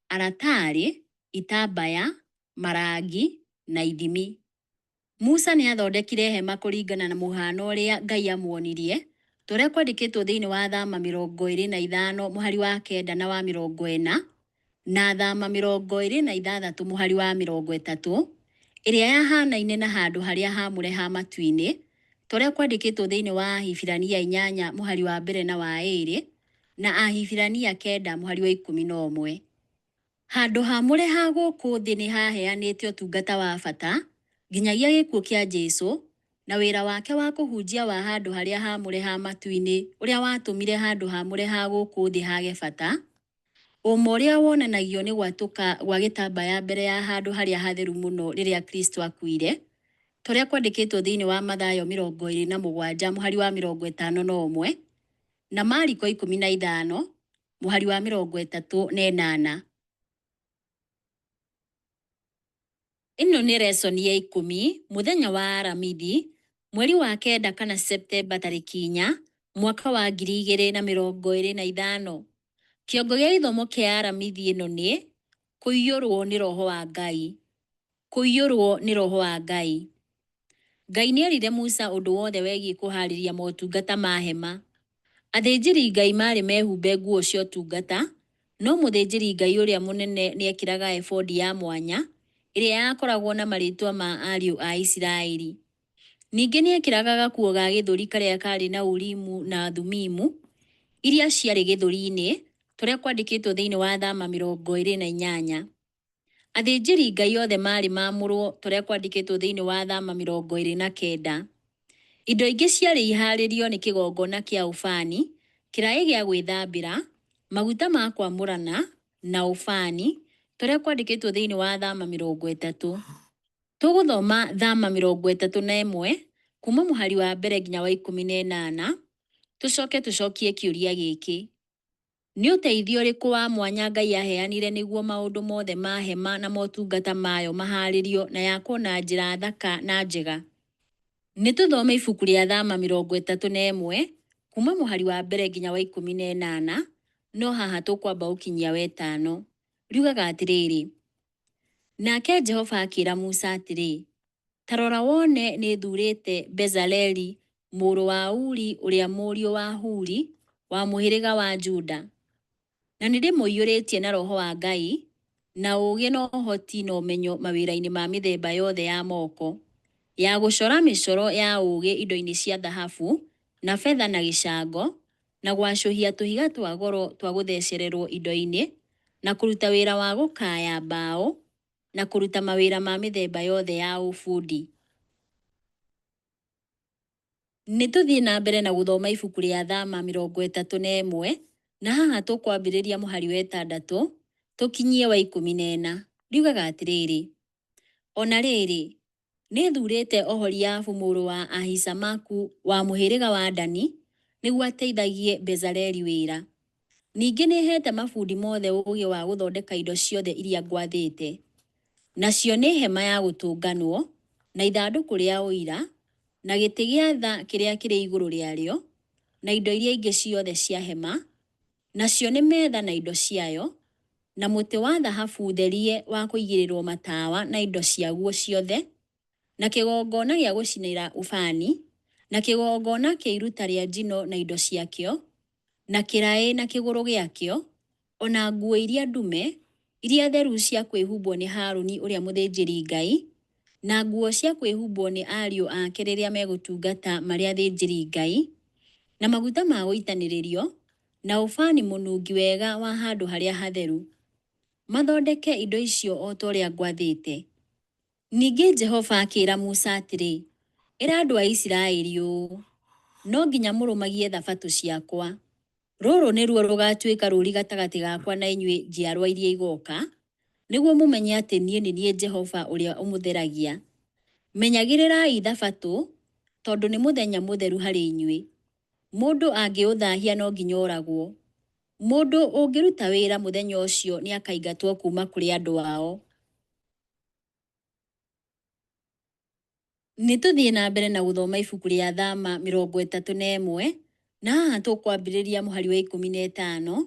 aratarĩ, itambaya, marangi, na ithimi. Musa nĩ aathondekire hema kũringana na mũhaano ũrĩa Ngai aamuonirie, ta ũrĩa kwandĩkĩtwo thĩinĩ wa Thama 25 mũhari wa 9 na wa 40, na Thama 26 mũhari wa 30, ĩrĩa yahaanaine na handũ harĩa haamũre ha matu-inĩ, ta ũrĩa kwandĩkĩtwo thĩinĩ wa Ahibirania 8 mũhari wa 1 na wa 2, na Ahibirania 9 mũhari wa 11. Handũ haamũre ha gũkũ thĩ nĩ haaheanĩte ũtungata wa bata nginyagia gĩkuũ kĩa Jesu na wĩra wake wa kũhunjia wa handũ harĩa haamũre ha matu-inĩ ũrĩa watũmire handũ haamũre ha gũkũ thĩ hage bata, ũũma ũrĩa wonanagio nĩ gwatũka gwa gĩtambaya mbere ya handũ harĩa hatheru mũno rĩrĩa Kristo aakuire, ta ũrĩa kwandĩkĩtwo thĩinĩ wa Mathayo 27 mũhari wa 51 na Mariko 15 mũhari wa 38. Ĩno nĩ resoni ya 10, mũthenya wa Aramithi, mweri wa kenda kana Septemba tarĩki 4, mwaka wa 2025. Kĩongo gĩa gĩthomo kĩa Aramithi ĩno nĩ Kũiyũrũo nĩ Roho wa Ngai. Kũiyũrũo nĩ Roho wa Ngai. Ngai nĩ eerire Musa ũndũ wothe wĩgiĩ kũhaarĩria motungata ma hema. Athĩnjĩri-Ngai maarĩ mehumbe nguo cia ũtungata, no mũthĩnjĩri-Ngai ũrĩa mũnene nĩ eekĩraga ebodi ya mwanya ĩrĩa yakoragwo na marĩĩtwa ma ariũ a Isiraeli. Ningĩ nĩ eekĩraga gakuo ga gĩthũri karĩa kaarĩ na Urimu na Thumimu iria ciarĩ gĩthũri-inĩ, ta ũrĩa kwandĩkĩtwo thĩinĩ wa Thama 28. Athĩnjĩri-Ngai othe maarĩ maamũrũo, ta ũrĩa kwandĩkĩtwo thĩinĩ wa Thama 29. Indo ingĩ ciarĩ ihaarĩrio nĩ kĩgongona kĩa ũbani, kĩraĩ gĩa gwĩthambĩra, maguta ma kwamũrana, na ũbani, ta ũrĩa kwandĩkĩtwo thĩinĩ wa Thama 30. Tũgũthoma Thama 31 kuuma mũhari wa mbere nginya wa 18, tũcoke tũcokie kĩũria gĩkĩ, Nĩ ũteithio ũrĩkũ wa mwanya Ngai aaheanire nĩguo maũndũ mothe ma hema na motungata mayo mahaarĩrio na yakwo na njĩra thaka na njega? Nĩ tũthome ibuku rĩa Thama 31 kuuma mũhari wa mbere nginya wa 18, no haha tũkwamba gũkinyia wetano. Riugaga atĩrĩrĩ, Nake Jehova akĩra Musa atĩrĩ, Ta rora wone nĩthuurĩte Bezaleli mũrũ wa Uri ũrĩa mũriũ wa Huri wa mũhĩrĩga wa Juda, na nĩndĩmũiyũrĩtie na Roho wa Ngai, na ũũgĩ na ũhoti na ũmenyo mawĩra-inĩ ma mĩthemba yothe ya moko, ya gũcora mĩcoro ya ũũgĩ indo-inĩ cia thahabu, na betha na gĩcango, na gwacũhia tũhiga twa goro twa gũthecererwo indo-inĩ, na kũruta wĩra wa gũkaaya mbaũ, na kũruta mawĩra ma mĩthemba yothe ya ũbundi. Nĩ tũthiĩ na mbere na gũthoma ibuku rĩa Thama 31, na haha tũkwambĩrĩria mũhari wa ĩtandatũ tũkinyie wa 14. Riugaga atĩrĩrĩ, O na rĩrĩ, nĩthuurĩte Oholiabu mũrũ wa Ahisamaku wa mũhĩrĩga wa Dani nĩguo ateithagie Bezaleli wĩra. Ningĩ nĩheete mabundi mothe ũũgĩ wa gũthondeka indo ciothe iria ngwathĩte, nacio nĩ hema-ya-gũtũnganwo, na ithandũkũ rĩa ũira, na gĩtĩ gĩa tha kĩrĩa kĩrĩ igũrũ rĩarĩo, na indo iria ingĩ ciothe cia hema, nacio nĩ metha na indo ciayo, na mũtĩ wa thahabu therie wa kũigĩrĩrũo matawa na indo ciaguo ciothe, na kĩgongona gĩa gũcinĩra ũbani, na kĩgongona kĩa iruta rĩa njino na indo ciakĩo, na kĩraĩ na kĩgũrũ gĩakĩo, o na nguo iria ndume, iria theru cia kwĩhumbwo nĩ Haruni ũrĩa mũthĩnjĩri-Ngai, na nguo cia kwĩhumbwo nĩ ariũ ake rĩrĩa megũtungata marĩ athĩnjĩri-Ngai, na maguta ma gũitanĩrĩrio, na ũbani mũnungi wega wa handũ harĩa hatheru. Mathondeke indo icio o ta ũrĩa ngwathĩte. Ningĩ Jehova akĩra Musa atĩrĩ, Ĩra andũ a Isiraeli ũũ, 'No nginya mũrũmagie thabatũ ciakwa. Rũrũ nĩruo rũgaatuĩka rũũri gatagatĩ gakwa na inyuĩ njiarũa iria igooka, nĩguo mũmenye atĩ niĩ nĩ niĩ Jehova ũrĩa ũmũtheragia. Menyagĩrĩrai Thabatũ, tondũ nĩ mũthenya mũtheru harĩ inyuĩ. Mũndũ angĩũthahia no nginya oragwo. Mũndũ ũngĩruta wĩra mũthenya ũcio nĩ akaaingatwo kuuma kũrĩ andũ ao. Nĩ tũthiĩ na mbere na gũthoma ibuku rĩa Thama 31, na haha tũkwambĩrĩria mũhari wa 15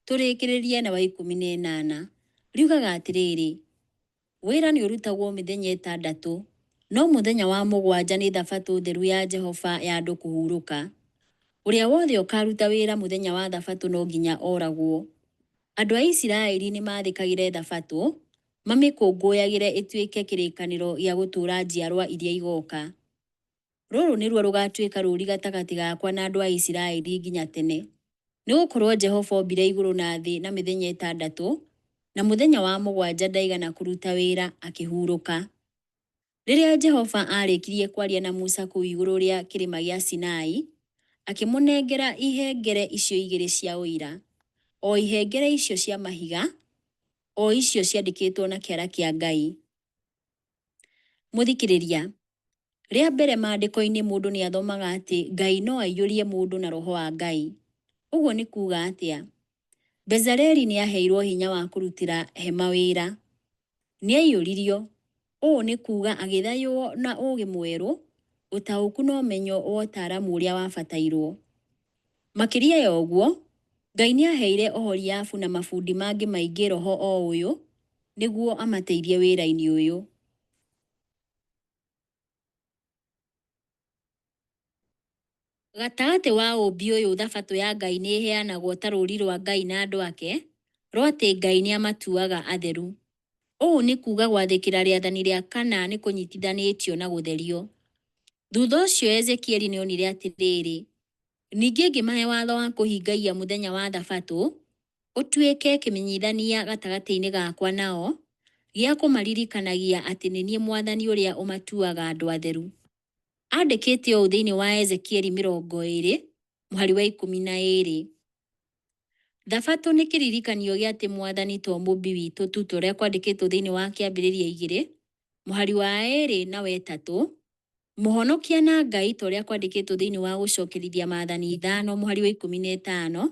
tũrĩkĩrĩrie na wa 18. Riugaga atĩrĩrĩ, Wĩra nĩ ũrutagwo mĩthenya ĩtandatũ, no mũthenya wa mũgwanja nĩ thabatũ theru ya Jehova ya andũ kũhurũka. Ũrĩa wothe ũkaaruta wĩra mũthenya wa thabatũ no nginya oragwo. Andũ a Isiraeli nĩmathĩkagĩre Thabatũ, mamĩkũngũyagĩre ĩtuĩke kĩrĩkanĩro gĩa gũtũũra njiarwa iria igooka. Rũrũ nĩruo rũgaatuĩka rũũri gatagatĩ gakwa na andũ a Isiraeli nginya tene. Nĩgũkorwo Jehova ombire igũrũ na thĩ na mĩthenya ĩtandatũ, na mũthenya wa mũgwanja ndaigana kũruta wĩra, akĩhurũka. Rĩrĩa Jehova aarĩkirie kwaria na Musa kũu igũrũ rĩa Kĩrĩma gĩa Sinai, akĩmũnengera ihengere icio igĩrĩ cia Ũira, o ihengere icio cia mahiga, o icio ciandĩkĩtwo na kĩara kĩa Ngai. Mũthikĩrĩria, rĩa mbere maandĩko-inĩ mũndũ nĩ athomaga atĩ Ngai no aiyũrie mũndũ na roho wa Ngai. Ũguo nĩ kuuga atĩa? Bezaleli nĩ aaheirũo hinya wa kũrutĩra hema wĩra. Nĩ aiyũririo, ũũ nĩ kuuga agĩthaywo na ũũgĩ mwerũ, ũtaũku na ũmenyo wa ũtaaramu ũrĩa wabatairũo. Makĩria ya ũguo, Ngai nĩ aaheire Oholiabu na mabundi mangĩ maingĩ roho o ũyũ nĩguo amateithie wĩra-inĩ ũyũ. Gatagatĩ wa ũũmbi ũyũ Thabatũ ya Ngai nĩ ĩheanagwo ta rũũri rwa Ngai na andũ ake, rwa atĩ Ngai nĩ amatuaga atheru. Ũũ nĩ kuuga gwathĩkĩra rĩathani rĩa kana nĩ kũnyitithanĩtio na gũtherio. Thutha ũcio Ezekieli nĩ onire atĩrĩrĩ, Ningĩ ngĩmahe watho wa kũhingagia mũthenya wa Thabatũ, ũtuĩke kĩmenyithania gatagatĩ-inĩ gakwa nao, gĩa kũmaririkanagia atĩ nĩ niĩ Mwathani ũrĩa ũmatuaga andũ atheru. Andĩkĩte ũũ thĩinĩ wa Ezekieli 20, mũhari wa 12. Thabatũ nĩ kĩririkanio gĩa atĩ Mwathani to Mũũmbi witũ tu ta ũrĩa kwandĩkĩtwo thĩinĩ wa Kĩambĩrĩria 2, mũhari wa 2 na wa 3, Mũhonokia na Ngai ta ũrĩa kwandĩkĩtwo thĩinĩ wa Gũcokerithia Maathani 5 mũhari wa 15,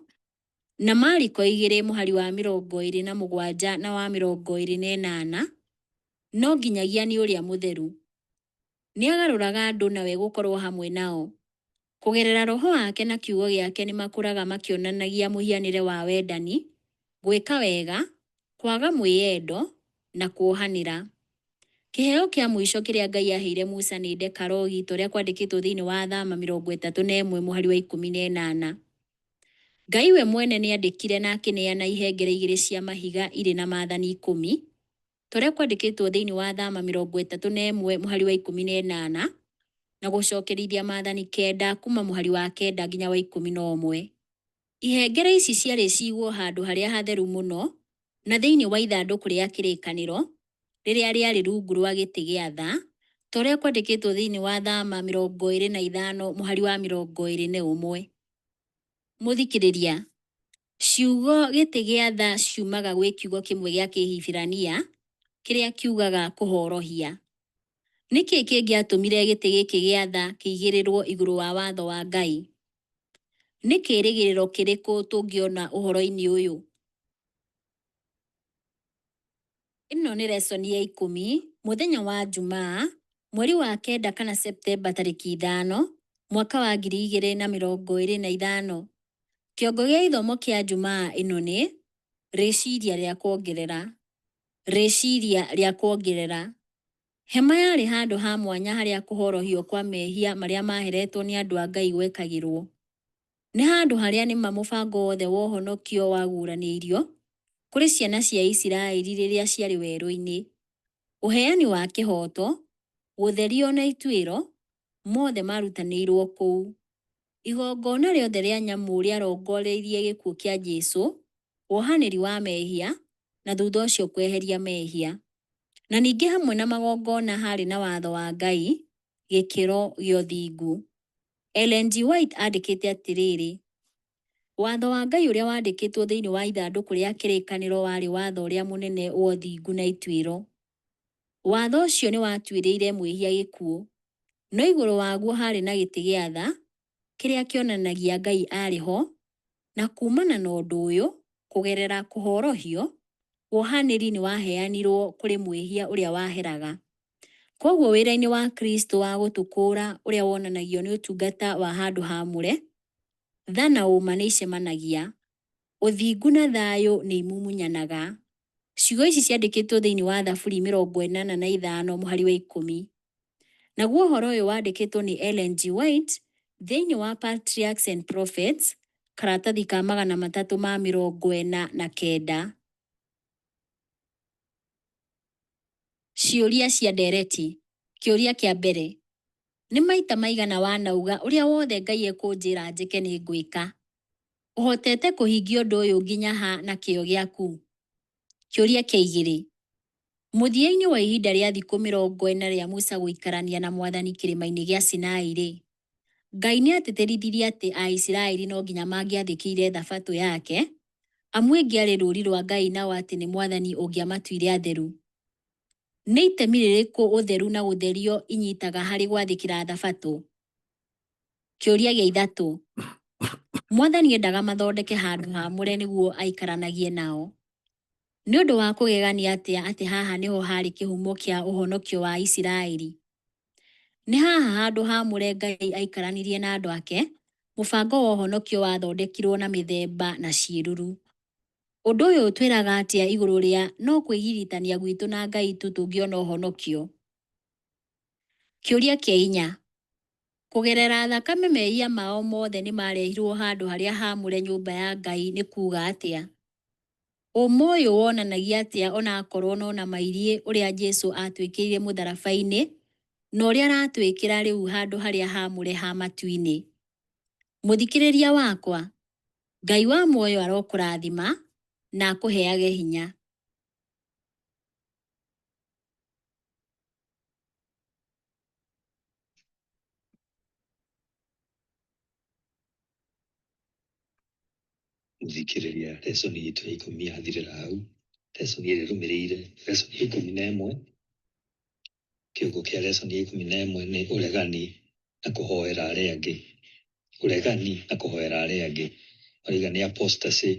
na Mariko 2 mũhari wa 27 na wa 28, no nginyagia nĩ ũrĩa mũtheru. Nĩagarũraga andũ na we gũkorwo hamwe nao. Kũgerera roho wake na kiugo gĩake nĩmakũraga makĩonanagia mũhianĩre wa wendani, gwĩka wega, kwaga mwĩyendo, na kuohanĩra. Kĩheo kĩa mũico kĩrĩa Ngai aaheire Musa nĩ Ndekarogi ta ũrĩa kwandĩkĩtwo thĩinĩ wa Thama 31 mũhari wa 18. Ngai we mwene nĩandĩkire na akĩneana ihengere igĩrĩ cia mahiga irĩ na maathani ikũmi, ta ũrĩa kwandĩkĩtwo thĩinĩ wa Thama 31 mũhari wa 18, na gũcokerithia maathani 9 kuuma mũhari wa 9 nginya wa 11. Ihengere ici ciarĩ ciigwo handũ harĩa hatheru mũno na thĩinĩ wa ithandũkũ rĩa kĩrĩkanĩro, rĩrĩa rĩarĩ rungu rwa gĩtĩ gĩa tha, ta ũrĩa kwandĩkĩtwo thĩinĩ wa Thama 25 mũhari wa 21. Mũthikĩrĩria, ciugo gĩtĩ gĩa tha ciumaga gwĩ kiugo kĩmwe gĩa Kĩhibirania kĩrĩa kiugaga kũhorohia. Nĩ kĩĩ kĩngĩatũmire gĩtĩ gĩkĩ gĩa tha kĩigĩrĩrũo igũrũ wa watho wa Ngai? Nĩ kĩĩrĩgĩrĩro kĩrĩkũ tũngĩona ũhoro-inĩ ũyũ? Ĩno nĩ lesson ya ikũmi, mũthenya wa Njumaa, Mweri wa kenda kana Septemba tarĩki 5, mwaka wa 2025. Kĩongo gĩa gĩthomo kĩa Njumaa ĩno nĩ Rĩciria rĩa kuongerera. Rĩciria rĩa kuongerera. Hema yarĩ handũ ha mwanya harĩa kũhorohio kwa mehia marĩa maheretwo nĩ andũ a Ngai gwekagĩrwo. Nĩ handũ harĩa nĩma mũbango wothe wa ũhonokio waguũranĩirio kũrĩ ciana cia Isiraeli rĩrĩa ciarĩ werũ-inĩ. Ũheani wa kĩhooto, gũtherio na ituĩro, mothe marutanĩirwo kũu. Igongona rĩothe rĩa nyamũ rĩarongoreirie gĩkuũ kĩa Jesu, wohanĩri wa mehia, na thutha ũcio kweheria mehia. Na ningĩ hamwe na magongona haarĩ na watho wa Ngai, gĩkĩro gĩa ũthingu. Ellen G. White andĩkĩte atĩrĩrĩ, Watho wa Ngai ũrĩa wandĩkĩtwo thĩinĩ wa ithandũkũ rĩa kĩrĩkanĩro warĩ watho ũrĩa mũnene wa ũthingu na ituĩro. Watho ũcio nĩ watuĩrĩire mwĩhia gĩkuũ. No igũrũ waguo haarĩ na gĩtĩ gĩa tha, kĩrĩa kĩonanagia Ngai arĩ ho, na kuumana na ũndũ ũyũ, kũgerera kũhorohio, wohanĩri nĩ waheanirũo kũrĩ mwĩhia ũrĩa waheraga. Kwoguo wĩra-inĩ wa Kristo wa gũtũkũũra ũrĩa wonanagio nĩ ũtungata wa handũ haamũre, tha na ũũma nĩ icemanagia, ũthingu na thayũ nĩ imumunyanaga. Ciugo ici ciandĩkĩtwo thĩinĩ wa Thaburi 85 mũhari wa 10. Naguo ũhoro ũyũ wandĩkĩtwo nĩ Ellen G. White thĩinĩ wa Patriarchs and Prophets, karatathi ka 349. Ciũria cia ndereti. Kĩũria kĩa mbere. Nĩ maita maigana wanauga ũrĩa wothe Ngai ekũnjĩra njĩke nĩ ngwĩka? Ũhotete kũhingia ũndũ ũyũ nginya ha na kĩyo gĩaku? Kĩũria kĩa igĩrĩ. Mũthia-inĩ wa ihinda rĩa thikũ 40 rĩa Musa gũikarania na Mwathani kĩrĩma-inĩ gĩa Sinai-rĩ, Ngai nĩ atĩtĩrithirie atĩ Aisiraeli no nginya mangĩathĩkĩire thabatũ yake, amu ĩngĩarĩ rũũri rwa Ngai nao atĩ nĩ Mwathani ũngĩamatuire atheru. Nĩ itemi rĩrĩkũ ũtheru na gũtherio inyitaga harĩ gwathĩkĩra thabatũ? Kĩũria gĩa ithatũ. Mwathani endaga mathondeke handũ haamũre nĩguo aikaranagie nao. Nĩ ũndũ wa kũgegania atĩa atĩ haha nĩho haarĩ kĩhumo kĩa ũhonokio wa Isiraeli? Nĩ haha handũ haamũre Ngai aikaranirie na andũ ake, mũbango wa ũhonokio wathondekirwo na mĩthemba na ciĩruru. Ũndũ ũyũ ũtwĩraga atĩa igũrũ rĩa no kwĩgiritania gwitũ na Ngai tu tũngĩona ũhonokio? Kĩũria kĩa inya. Kũgerera thakame mehia mao mothe nĩ marehirwo handũ harĩa haamũre nyũmba ya Ngai nĩ kuuga atĩa? Ũma ũyũ wonanagia atĩa ona akorwo no na mairie ũrĩa Jesu aatwĩkĩrire mũtharaba-inĩ na ũrĩa aratwĩkĩra rĩu handũ harĩa haamũre ha matu-inĩ? Mũthikĩrĩria wakwa, Ngai wa muoyo arokũrathima na akũheage hinya. Mũthikĩrĩria, lesson itũ ya 10 yathirĩra hau. Lesson ĩrĩa ĩrũmĩrĩire, lesson ya 11. Kĩongo kĩa lesson ya 11 nĩ ũregani na kũhoera arĩa angĩ. Ũregani na kũhoera arĩa angĩ. Marauga nĩ apostasy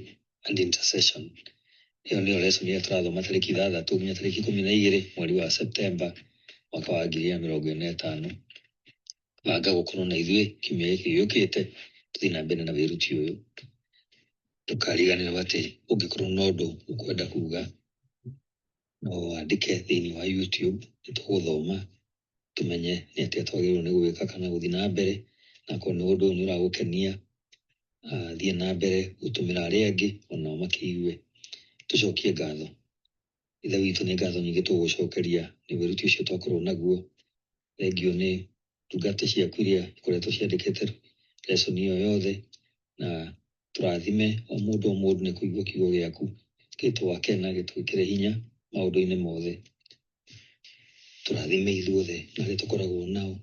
and intercession. Ĩyo nĩyo lesson ĩrĩa tũrathoma tarĩki 6 nginya tarĩki 12 mweri wa Septemba mwaka wa 2025. Banga gũkorwo na ithuĩ kiumia gĩkĩ gĩũkĩte tũthiĩ na mbere na wĩruti ũyũ. Ndũkariganĩrwo atĩ ũngĩkorwo na ũndũ ũkwenda kuga no wandĩke thĩinĩ wa YouTube, nĩtũgũthoma tũmenye nĩ atĩa twagĩrĩirwo nĩ gwĩka kana gũthiĩ na mbere, na akorwo nĩ ũndũ ũyũ nĩ ũragũkenia, thiĩ na mbere gũtũmĩra arĩa angĩ onao makĩigue. Tũcokie ngatho. Ithe witũ, nĩ ngatho nyingĩ tũgũgũcokeria nĩ wĩruti ũcio twakorwo naguo. Thengiũ nĩ ndungata ciaku iria ikoretwo ciandĩkĩte lesson ĩyo yothe, na tũrathime o mũndũ o mũndũ nĩ kũigua kiugo gĩaku gĩtwake na gĩtwĩkĩre hinya maũndũ-inĩ mothe. Tũrathime ithuothe na arĩa tũkoragwo nao.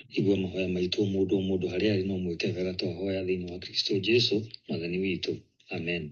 Igua mahoya maitũ o mũndũ o mũndũ harĩa arĩ, no mwĩke wega twahoya thĩinĩ wa Kristo Jesu Mwathani witũ. Amen.